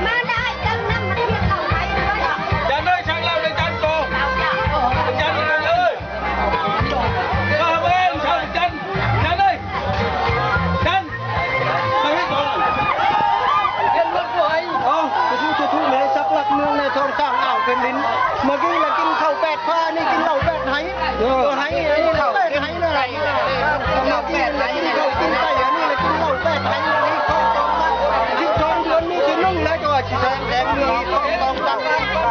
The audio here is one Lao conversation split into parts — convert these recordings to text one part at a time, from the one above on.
ມາໄດ້ເຈົ້ານຳມາທຽບເອົາໄປເລີຍ ຈັນເອີຍ ຊ່າງເລົ່າໃນຈັນໂຕ ຈັນເອີຍ ມາເບິ່ງຊ່າງຈັນ ຈັນເອີຍ ຈັນ ເຮັດລົດບໍ່ໄຫວ ເອົ້າ ສາທຸ ສາທຸ ແມ່ສັກຫຼັກເມືອງ ແມ່ທອງຊ້າງອ່າງແຜ່ນດິນ ເມື່ອກີ້ລະກິນເຂົ້າແປດຟ້າ ນີ້ກິນເຫຼົ້າແປດໄຫ ເອີ ໄຫ ອັນນີ້ເຫຼົ້າແປດໄຫນະ ເມື່ອກີ້ລະກິນເຂົ້າກິນໄກ່ ອັນນີ້ລະກິນເຫຼົ້າແປດໄຫ ນີ້ຂອງກອງທັບ ສິບສອງເດືອນນີ້ຊິໜຶ່ງແລ້ວ ເຈົ້າວ່າຊິແສງແດງເມືອງ ຂອງກອງທັບ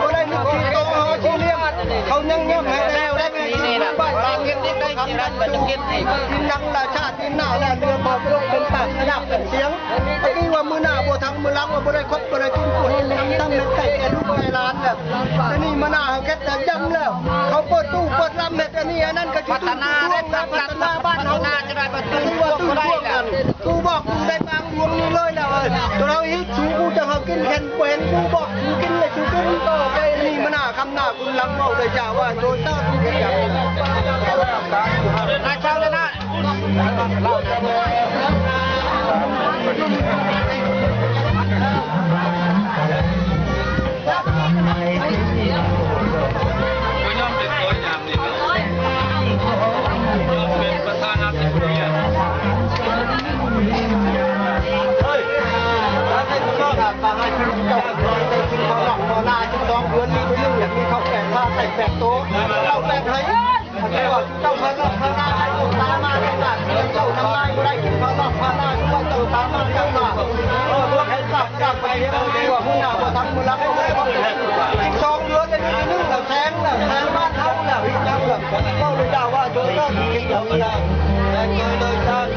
ບໍ່ໄດ້ນຶກຊິໂຕຫາຊິລ້ຽງ ເຂົາຍັງຍອມໃຫ້ແລ້ວໄດ້ ບ້ານເຮົາເຮັດໄດ້ກິນນັ້ນ ກິນໜັງລາຊາ ກິນໜ້າລາເຮືອ ບໍ່ລົງເປັນປາກສະດາບເປັນສຽງ ອັນນີ້ວ່າມື້ໜ້າບໍ່ທັງມື້ຫຼັງວ່າບໍ່ໄດ້ຄົບບໍ່ໄດ້ກິນ ປວດເປັນນ້ຳທັງເປັນໄຕແກ່ລູກແກ່ຫຼານແລ້ວ ອັນນີ້ມາໜ້າເຮົາເຮັດແຕ່ຢ້ຳແລ້ວ ເຂົາເປີດຕູ້ເປີດລຳເຮັດອັນນີ້ອັນນັ້ນ ກໍຊິ ພັດທະນາ ພັດທະນາບ້ານເຮົາ ອັນນີ້ວ່າຕື່ນພວກນັ້ນ ກູບອກກູໄດ້ບາງຫຼວງນີ້ເລີຍແລ້ວ ເອີ ຕົວເຮົາຮີດສູກູຈະເຮົາກິນເຫັນບໍ່ເຫັນ ກູບອກກູກິນເລີຍ ສູກິນຕໍ່ໄປ ອັນນີ້ມາໜ້າຄຳໜ້າ ບຸນຫຼັງເວົ້າໄດ້ຢ່າວ່າໂດຍຕາທຸກຢ່າງນາເຊົາເລີຍນະ ກໍຍ້ອນເປັນຕົວຢ່າງດີເນາະ ຍ້ອນເປັນປະທານາທິບໍດີ ເຮີ້ຍ ໃຫ້ພວກເຈົ້າກິນເຂົ້ານອກເຂົ້ານາ ສິບສອງເດືອນມີຜູ້ໜຶ່ງ ຢາກມີເຂົ້າແປດພາໃສ່ແປດໂຕ ເຂົ້າແປດໄຫ ເຈົ້າພານອກພານາໃຫ້ຕົກຕາມາໃນບ້ານ ເຈົ້ານຳນາຍບໍ່ໄດ້ກິນເຂົ້ານອກເຂົ້ານາ ເຈົ້າຕາມາຈັກມາ ເອີ ເບິ່ງໃຫ້ກາບກັບໄປ ເອີ ວ່າຫົວໜ້າບໍ່ທັນບໍ່ຫຼັງ ສິບສອງເດືອນ ອັນນີ້ໜຶ່ງລະແສນລະແສນບ້ານເຮົາລະ ເວົ້າໄດ້ວ່າໂດຍຕາງກິນເຂົ້ານາ ແສນເດີນເດີນທາງ ເ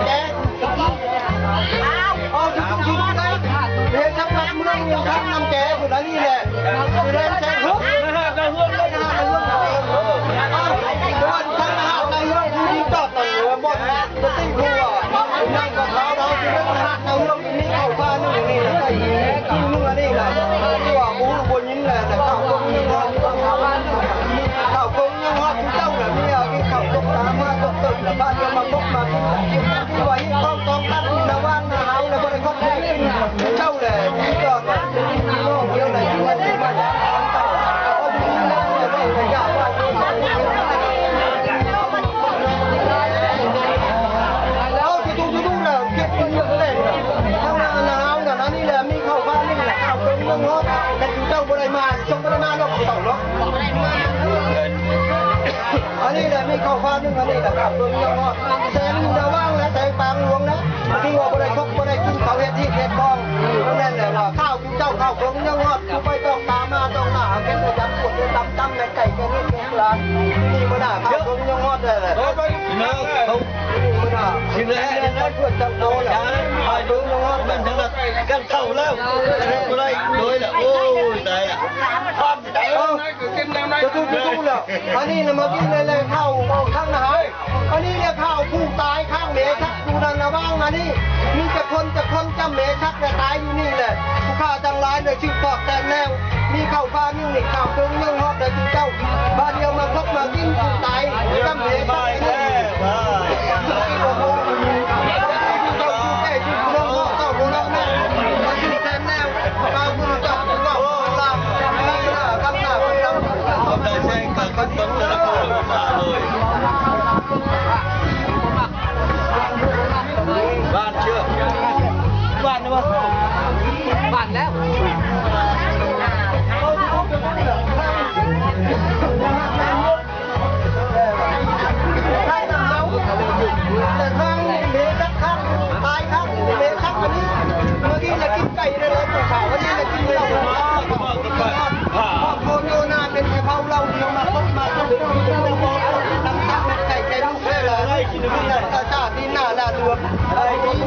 ອີ ຈຸດສູງສຸດໄດ້ ເດຊະພັກເມືອງ ຢູ່ທາງນ້ຳແຈພຸ້ນ ອັນນີ້ແຫຼະ ຊິແລ່ນແຊງເຮີ້ຍ ນະຮາດນະເຮືອນ ນະຮາດນະເຮືອນ ເອີ ເອີ ທາງນະຮາດນະເຮືອນ ຜູ້ທີ່ຈອດນັ້ນ ເອີ ບໍ່ ບໍ່ຕິຜູ້ວ່າ ນັ້ນກໍເຂົາ ເຮົາຊິເປັນນະຮາດນະເຮືອນ ມີເຂົ້າຟ້າໜຶ່ງນີ້ນະ ໃສ່ຄືໜຶ່ງອັນນີ້ນະ ທີ່ວ່າບໍ່ຮູ້ບໍ່ຍິນແຫຼະ ແຕ່ເຂົາຄົງຍັງຮອດ ເຂົາຄົງ ຍັງຮອດຄືເກົ່າລະ ມີເອົາກິນເຂົ້າຕົກຕາມາຕົກເຕີບລະ ພາກັນມາພົບມາກິນ ຄືວ່າເຮັດຄວາມຕ້ອງກັນລະຫວ່າງນາເຮົາລະ ບໍ່ໄດ້ຄອບຄົວກິນຄືເກົ່າແຫຼະ ຄືເກົ່າລະ ພີ່ນ້ອງດຽວໃດທີ່ວ່າຊິມາຢາມກັນ ເອົາດີໆ ແລ້ວລະ ໄດ້ໄປຢາມວ່າ ເອົາທຸກໆ ທຸກໆ ລະ ເກັບເງິນເລື່ອງແຕ່ງລະ ທາງນາເຮົາລະ ອັນນີ້ລະ ມີເຂົ້າຟາໜຶ່ງລະ ເຂົ້າເຄິ່ງໜຶ່ງເນາະ ແຕ່ຄືເຈົ້າບໍ່ໄດ້ມາ ຊົງບໍ່ໄດ້ມາເນາະ ເຈົ້າເນາະ. ອັນນີ້ແຫຼະ ມີເຂົ້າຟາໜຶ່ງ ອັນນີ້ແຫຼະ ເບິ່ງຍັງຮອດແສງຢູ່ລະຫວ່າງ ແລະ ແສງປາງຫຼວງນະ ຄືວ່າບໍ່ໄດ້ຄົບບໍ່ໄດ້ກິນ ເຂົາເຮັດຮີດເຮັດຄອງ ນັ້ນແຫຼະວ່າ ຂ້າວຄືເຈົ້າ ຂ້າວເບິ່ງຍັງຮອດ ຄືໄປຕ້ອງຕາມາຕ້ອງໜ້າ ເປັນປະຈຳ ປວດເປັນຕຳ ຕຳແມ່ນໄກ່ແກ່ລູກແກ່ຫຼານ ທີ່ນີ້ມາໜ້າ ຂ້າວເບິ່ງຍັງຮອດແລ້ວແຫຼະ ເນາະ ເຂົາ ທີ່ນີ້ມາໜ້າ ທີ່ແລກ ເພື່ອນເຈົ້າໂຕແລ້ວ ຂ້າວເບິ່ງຍັງຮອດ ມັນທັງກັນເຂົ້າແລ້ວ ບໍ່ໄດ້ໂດຍລະ ໂອ້ຍ ຕາຍລະ ຄວາມ ເອີ ຈະຖືກ ຈະຖືກແລ້ວ ອັນນີ້ນະ ມາກິນແລ້ວ ແລ້ວເຂົ້າທາງນະຫາ ອັນນີ້ແຫຼະ ຂ່າວຜູ້ຕາຍຂ້າງເມຊັກຢູ່ນັ້ນລະຫວ່າງ ອັນນີ້ມີຈັກຄົນ ຈັກຄົນຈຳເມຊັກແລະຕາຍຢູ່ນີ້ແຫຼະ ຜູ້ຂ້າທັງຫຼາຍໄດ້ສືບທອດແຕ່ນແລ້ວ ມີເຂົ້າຟາໜຶ່ງນີ້ ຂ້າວເຄິ່ງຍັງຮອດໄດ້ຄືເກົ່າ ບາດດຽວມາຄົບມາກິນຜູ້ຕາຍຈຳເມຊັກນີ້ ເຈົ້າຢູ່ແກ່ຢູ່ເມືອງເຮົາ ເຈົ້າບໍ່ເລົ່າແມ່ນ ມາສືບແຕ່ນແລ້ວ ມາບຸນກັບ ເວົ້າລາວ ເວລາກັບໜ້າກັບຫຼັງ ເອົາໃຈໃສ່ກັນເບິ່ງແຕ່ລະຄົນມາເລີຍ. ມີໜ້າຕາຕາ ມີໜ້າໜ້າຕົວ ໄດ້ມີ